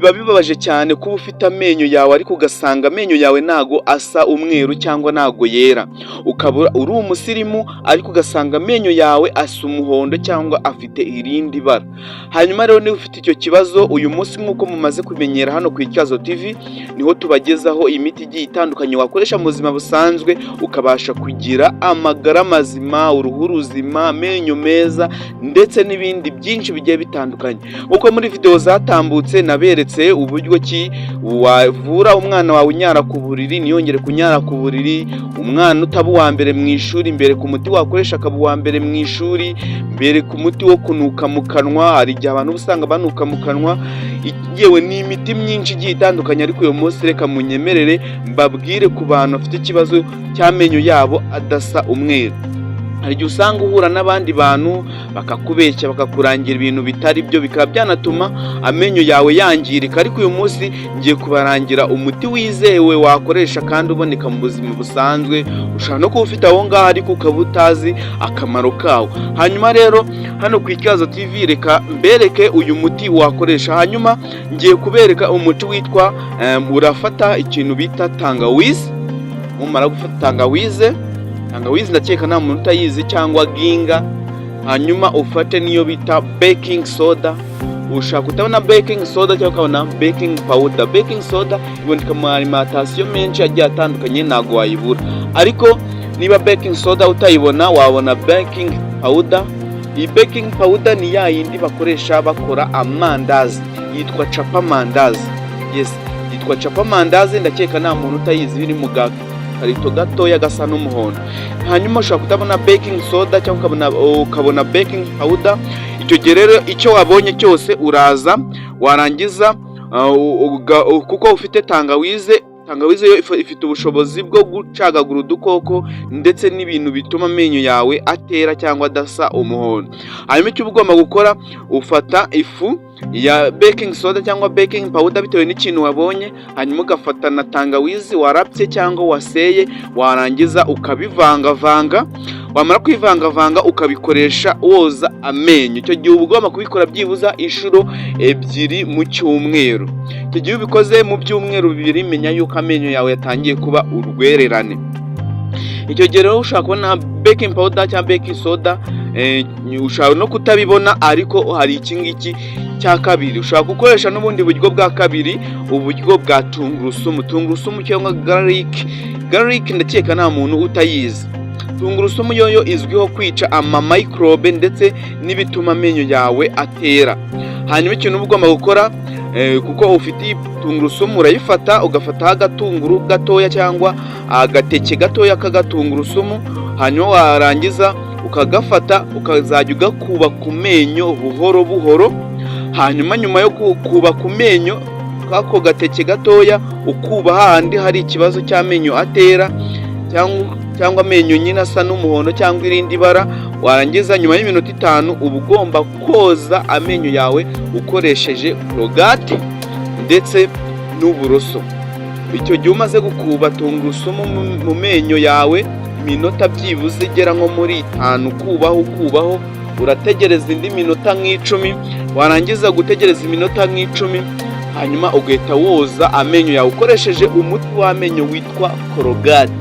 Biba bibabaje cyane kuba ufite amenyo yawe, ariko ugasanga amenyo yawe ntago asa umweru cyangwa ntago yera, ukaba uri umusirimu ariko ugasanga amenyo yawe asa umuhondo cyangwa afite irindi bara. Hanyuma rero, niba ufite icyo kibazo, uyu munsi, nk'uko mumaze kumenyera, hano ku Ityazo TV niho tubagezaho imiti igiye itandukanye wakoresha mu buzima busanzwe, ukabasha kugira amagara mazima, uruhu ruzima, amenyo meza ndetse n'ibindi byinshi bigiye bitandukanye. Nk'uko muri video zatambutse naberetse uburyo ki wavura umwana wawe unyara ku buriri ntiyongere kunyara ku buriri, umwana utaba uwa mbere mu ishuri, mbere ku muti wakoresha akaba uwa mbere mu ishuri, mbere ku muti wo kunuka mu kanwa. Hari igihe abantu uba usanga banuka mu kanwa. Yewe, ni imiti myinshi igiye itandukanye, ariko uyu munsi reka munyemerere mbabwire ku bantu bafite ikibazo cy'amenyo yabo adasa umweru. Hari igihe usanga uhura n'abandi bantu bakakubeshya, bakakurangira ibintu bitari byo, bikaba byanatuma amenyo yawe yangirika. Ariko uyu munsi ngiye kubarangira umuti wizewe wakoresha kandi uboneka mu buzima busanzwe. Ushobora no kuba ufite aho ngaho ariko ukaba utazi akamaro kawo. Hanyuma rero, hano ku Ityazo TV, reka mbereke uyu muti wakoresha. Hanyuma ngiye kubereka umuti witwa urafata ikintu bita tangawizi. Numara gufata tangawize, tangawizi ndakeka nta muntu utayizi, cyangwa ginger, hanyuma ufate niyo bita baking soda. Ushaka kutabona baking soda cyangwa ukabona baking powder. Baking soda iboneka mu alimentation menshi agiye atandukanye, ntabwo wayibura. Ariko niba baking soda utayibona, wabona baking powder. Iyi baking powder ni ya yindi bakoresha bakora amandazi, yitwa Chapa Mandazi. Yes, yitwa Chapa Mandazi, ndakeka nta muntu utayizi, iri mu gakarito gatoya gasa n'umuhondo. Hanyuma ushobora kutabona baking soda cyangwa ukabona baking powder. Icyo gihe rero, icyo wabonye cyose uraza, warangiza, kuko ufite tangawize, tangawize yo ifite ubushobozi bwo gucagagura udukoko ndetse n'ibintu bituma amenyo yawe atera cyangwa adasa umuhondo. Hanyuma icyo uba ugomba gukora, ufata ifu ya baking soda cyangwa baking powder bitewe n'ikintu wabonye, hanyuma ugafata na tangawizi warapye cyangwa waseye, warangiza ukabivangavanga. Wamara kwivangavanga, ukabikoresha woza amenyo. Icyo gihe uba ugomba kubikora byibuza inshuro 2 mu cyumweru. Icyo gihe ubikoze mu byumweru 2, menya yuko amenyo yawe yatangiye kuba urwererane. Icyo gihe rero ushobora kubona baking powder cyangwa baking soda, ushobora no kutabibona, ariko hari iki ngiki cya kabiri ushobora gukoresha, n'ubundi buryo bwa kabiri, uburyo bwa tungurusumu. Tungurusumu cyangwa garlic. Garlic ndakeka nta muntu utayizi. Tungurusumu yoyo izwiho kwica amamicrobe ndetse n'ibituma amenyo yawe atera. Hanyuma ikintu uba ugomba gukora, kuko ufite tungurusumu, urayifata, ugafataho agatunguru gatoya cyangwa agateke gatoya k'agatungurusumu, hanyuma warangiza ukagafata, ukazajya ugakuba ku menyo buhoro buhoro. Hanyuma nyuma yo kuba ku menyo k'ako gateke gatoya, ukuba hahandi hari ikibazo cy'amenyo atera cyangwa amenyo nyine asa n'umuhondo cyangwa irindi bara, warangiza nyuma y'iminota 5 uba ugomba koza amenyo yawe ukoresheje Colgate ndetse n'uburoso. Icyo gihe umaze gukuba tungurusumu mu menyo yawe iminota byibuze igera nko muri 5, ukubaho ukubaho, urategereza indi minota nk'10. Warangiza gutegereza iminota nk'10, hanyuma ugahita woza amenyo yawe ukoresheje umuti w'amenyo witwa Colgate.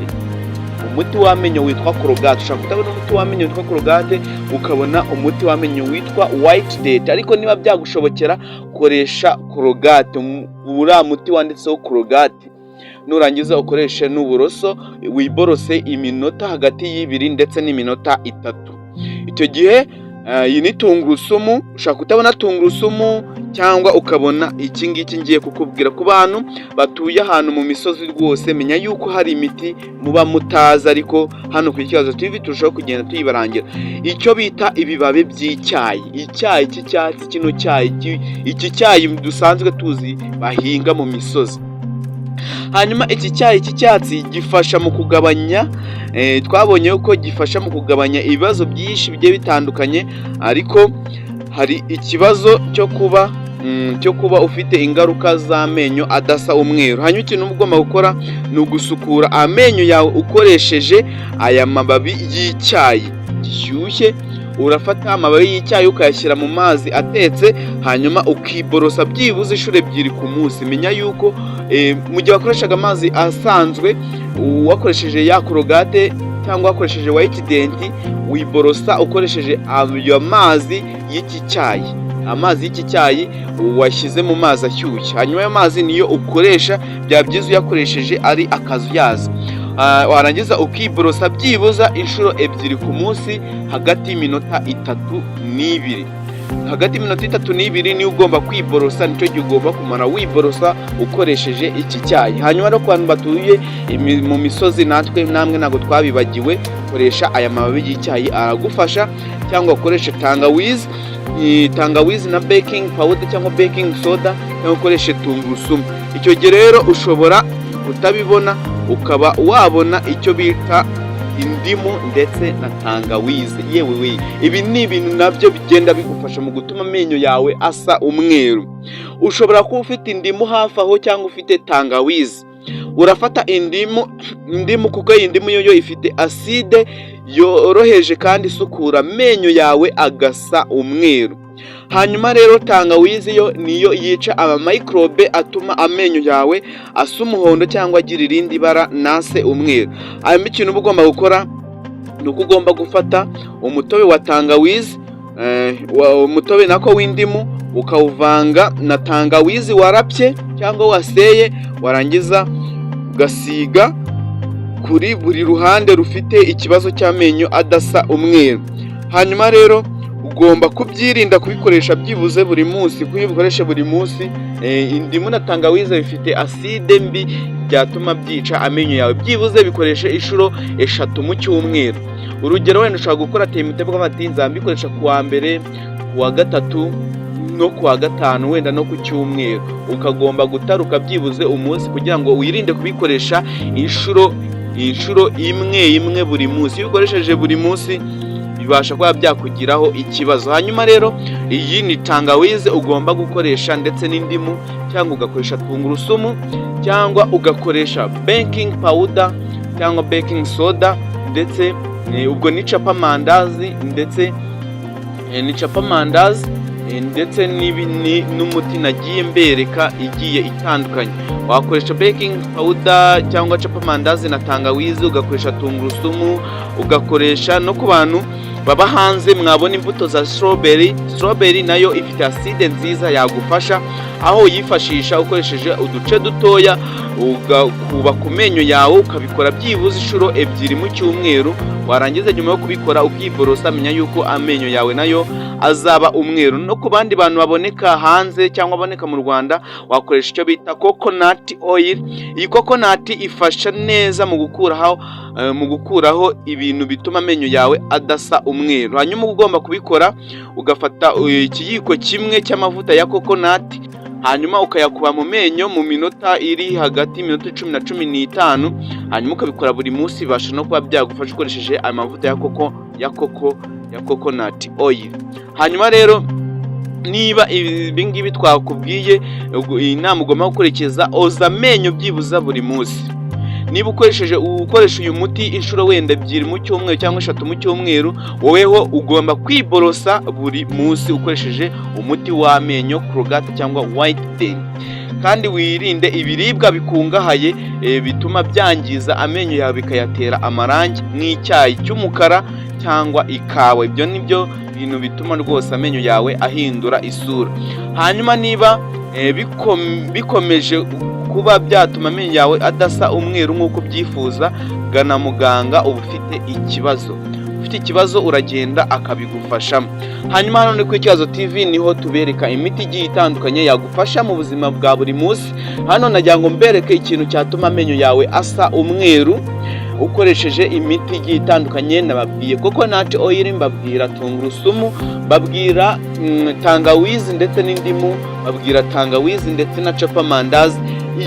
Umuti w'amenyo witwa Colgate. Ushobora kutabona umuti w'amenyo witwa Colgate, ukabona umuti w'amenyo witwa White, ariko niba byagushobokera koresha Colgate, uriya muti wanditseho Colgate. Nurangiza ukoreshe n'uburoso, wiborose iminota hagati y'2 ndetse n'iminota 3. Icyo gihe iyi ni tungurusumu. Ushobora kutabona tungurusumu cyangwa ukabona iki ngiki ngiye kukubwira. Ku bantu batuye ahantu mu misozi rwose, menya yuko hari imiti muba mutazi, ariko hano ku Ikibazo TV turushaho kugenda tuyibarangira. Icyo bita ibibabi by'icyayi, icyayi cy'icyatsi, kino cyayi, iki cyayi dusanzwe tuzi bahinga mu misozi. Hanyuma iki cyayi cy'icyatsi gifasha mu kugabanya, twabonye ko gifasha mu kugabanya ibibazo byinshi bigiye bitandukanye, ariko hari ikibazo cyo kuba ufite ingaruka z'amenyo adasa umweru. Hanyuma ikintu uba ugomba gukora ni ugusukura amenyo yawe ukoresheje aya mababi y'icyayi gishyushye. Urafata amababi y'icyayi ukayashyira mu mazi atetse, hanyuma ukiborosa byibuze inshuro 2 ku munsi. Menya yuko mu gihe wakoreshaga amazi asanzwe, wakoresheje ya Colgate cyangwa wakoresheje Whitedent, wiborosa ukoresheje ayo mazi y'iki cyayi, amazi y'iki cyayi washyize mu mazi ashyushye. Hanyuma ayo mazi niyo ukoresha. Byaba byiza uyakoresheje ari akazuyaza. Warangiza ukiborosa byibuza inshuro 2 ku munsi, hagati y'iminota 3 n'ibiri. Hagati y'iminota 3 n'ibiri niyo ugomba kwiborosa, nicyo gihe ugomba kumara wiborosa ukoresheje iki cyayi. Hanyuma no ku bantu batuye mu misozi, natwe namwe ntabwo twabibagiwe. Koresha aya mababi y'icyayi, aragufasha, cyangwa ukoreshe tangawizi, tangawizi na baking powder cyangwa baking soda, cyangwa ukoreshe tungurusumu. Icyo gihe rero ushobora kutabibona, ukaba wabona icyo bita indimu ndetse na tangawizi. Yewe we, ibi ni ibintu nabyo bigenda bigufasha mu gutuma amenyo yawe asa umweru. Ushobora kuba ufite indimu hafi aho cyangwa ufite tangawizi. Urafata indimu, indimu kuko iyi ndimu yo ifite acide yoroheje kandi isukura amenyo yawe agasa umweru. Hanyuma rero tangawizi yo niyo yica amamicrobe atuma amenyo yawe asa umuhondo cyangwa agira irindi bara nase umweru. Hanyuma ikintu uba ugomba gukora ni uko ugomba gufata umutobe wa tangawizi, umutobe nako w'indimu, ukawuvanga na tangawizi warapye cyangwa waseye, warangiza ugasiga kuri buri ruhande rufite ikibazo cy'amenyo adasa umweru. Hanyuma rero ugomba kubyirinda kubikoresha byibuze buri munsi, kuko iyo ubikoresha buri munsi, indimu na tangawizi bifite acide mbi byatuma byica amenyo yawe. Byibuze bikoreshe inshuro 3 mu cyumweru. Urugero, wenda ushobora gukora timetable bati: "Nzabikoresha ku wa mbere, ku wa gatatu no ku wa gatanu, wenda no ku cyumweru." Ukagomba gutaruka byibuze umunsi kugira ngo wirinde kubikoresha inshuro imwe imwe buri munsi. Iyo ubikoresheje buri munsi bibasha kuba byakugiraho ikibazo. Hanyuma rero iyi ni tangawizi ugomba gukoresha ndetse n'indimu, cyangwa ugakoresha tungurusumu, cyangwa ugakoresha baking powder cyangwa baking soda, ndetse ubwo ni Chapa Mandazi, ndetse ni Chapa Mandazi, ndetse n'umuti nagiye mbereka igiye itandukanye. Wakoresha baking powder cyangwa Chapa Mandazi na tangawizi, ugakoresha tungurusumu, ugakoresha no ku bantu baba hanze mwabona imbuto za strawberry. Strawberry nayo ifite acide nziza yagufasha, aho uyifashisha ukoresheje uduce dutoya ugakuba ku menyo yawe, ukabikora byibuze inshuro 2 mu cyumweru. Warangiza nyuma yo kubikora ukiborosa, menya yuko amenyo yawe nayo azaba umweru. No ku bandi bantu baboneka hanze cyangwa baboneka mu Rwanda, wakoresha icyo bita coconut oil. Iyi coconut ifasha neza mu gukuraho ibintu bituma amenyo yawe adasa umweru. Hanyuma uba ugomba kubikora ugafata ikiyiko kimwe cy'amavuta ya coconut, hanyuma ukayakuba mu menyo mu minota iri hagati y'iminota 10 na 15, hanyuma ukabikora buri munsi. Bibasha no kuba byagufasha ukoresheje aya mavuta ya coconut oil. Hanyuma rero niba ibi ngibi twakubwiye, iyi nama ugomba gukurikiza: oza amenyo byibuza buri munsi. Niba ukoresheje ukoresha uyu muti inshuro wenda 2 mu cyumweru cyangwa 3 mu cyumweru, woweho ugomba kwiborosa buri munsi ukoresheje umuti w'amenyo Colgate cyangwa Whitedent. Kandi wirinde ibiribwa bikungahaye bituma byangiza amenyo yawe bikayatera amarangi, nk'icyayi cy'umukara cyangwa ikawa. Ibyo ni byo bintu bituma rwose amenyo yawe ahindura isura. Hanyuma niba bikomeje kuba byatuma amenyo yawe adasa umweru nk'uko ubyifuza, gana muganga. Uba ufite ikibazo, ufite ikibazo uragenda akabigufashamo. Hanyuma hano ni kuri Ikibazo TV, niho tubereka imiti igiye itandukanye yagufasha mu buzima bwa buri munsi. Hano nagira ngo mbereke ikintu cyatuma amenyo yawe asa umweru ukoresheje imiti igiye itandukanye. Nababwiye coconut oil, mbabwira tungurusumu, mbabwira tangawizi ndetse n'indimu, babwira tangawizi ndetse na Chapa Mandazi.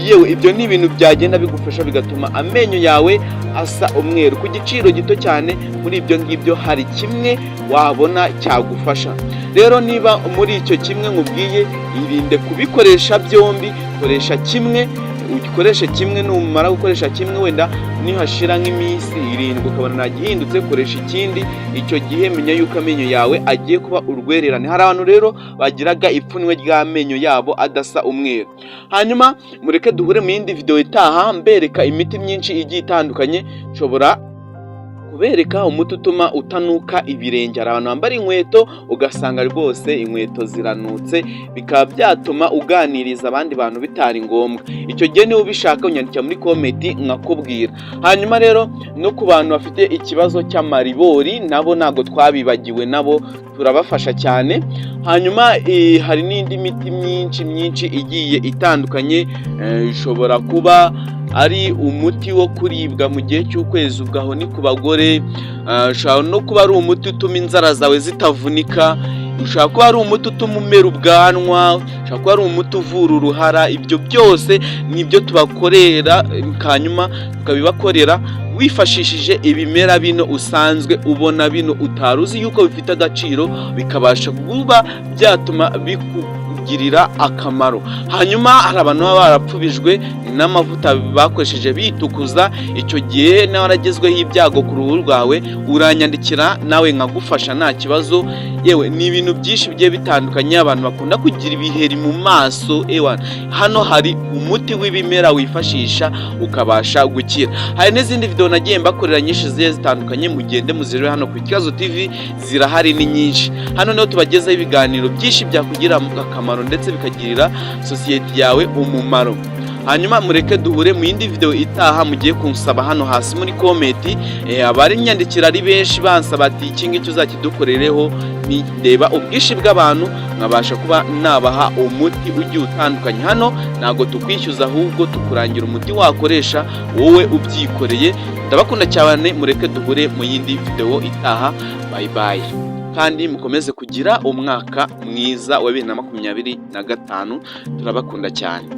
Yewe, ibyo ni ibintu byagenda bigufasha bigatuma amenyo yawe asa umweru ku giciro gito cyane. Muri ibyo ngibyo hari kimwe wabona cyagufasha. Rero niba muri icyo kimwe nkubwiye, irinde kubikoresha byombi, koresha kimwe. Ukoreshe kimwe, numara gukoresha kimwe, wenda nihashira nk'iminsi 7 ukabona ntagihindutse, koresha ikindi. Icyo gihe menya yuko amenyo yawe agiye kuba urwererane. Hari abantu rero bagiraga ipfunwe ry'amenyo yabo adasa umweru. Hanyuma mureke duhure mu yindi video itaha, mbereka imiti myinshi igiye itandukanye. Nshobora kubereka umuti utuma utanuka ibirenge. Hari abantu bambara inkweto ugasanga rwose inkweto ziranutse, bikaba byatuma uganiriza abandi bantu bitari ngombwa. Icyo gihe niba ubishaka, unyandikira muri comment nkakubwira. Hanyuma rero no ku bantu bafite ikibazo cy'amaribori, nabo ntabwo twabibagiwe, nabo turabafasha cyane. Hanyuma hari n'indi miti myinshi myinshi igiye itandukanye. Ishobora kuba ari umuti wo kuribwa mu gihe cy'ukwezi, ubwo aho ni ku bagore. Ushobora no kuba ari umuti utuma inzara zawe zitavunika, ushobora kuba ari umuti utuma umera ubwanwa, ushobora kuba ari umuti uvura uruhara. Ibyo byose ni ibyo tubakorera, hanyuma tukabibakorera wifashishije ibimera bino usanzwe ubona, bino utari uzi yuko bifite agaciro, bikabasha kuba byatuma bikugirira akamaro. Hanyuma hari abantu baba barapfubijwe n'amavuta bakoresheje bitukuza. Icyo gihe nawe waragezweho ibyago ku ruhu rwawe, uranyandikira nawe nkagufasha, nta kibazo. Yewe, ni ibintu byinshi bigiye bitandukanye. Abantu bakunda kugira ibiheri mu maso, ewa hano hari umuti w'ibimera wifashisha ukabasha gukira. Hari n'izindi video nagiye mbakorera nyinshi zigiye zitandukanye, mugende muzirebe hano ku Ikibazo TV, zirahari ni nyinshi. Hano niho tubagezaho ibiganiro byinshi byakugirira akamaro ndetse bikagirira sosiyete yawe umumaro. Hanyuma mureke duhure mu yindi video itaha. Mugiye kunsaba hano hasi muri comment. Abari nyandikira ari benshi bansaba ati: "Iki ngiki uzakidukorereho." Ndeba ubwinshi bw'abantu nkabasha kuba nabaha umuti ugiye utandukanye. Hano ntabwo tukwishyuza, ahubwo tukurangira umuti wakoresha wowe ubyikoreye. Ndabakunda cyane, mureke duhure mu yindi video itaha. Bye bye, kandi mukomeze kugira umwaka mwiza wa 2025. Turabakunda cyane.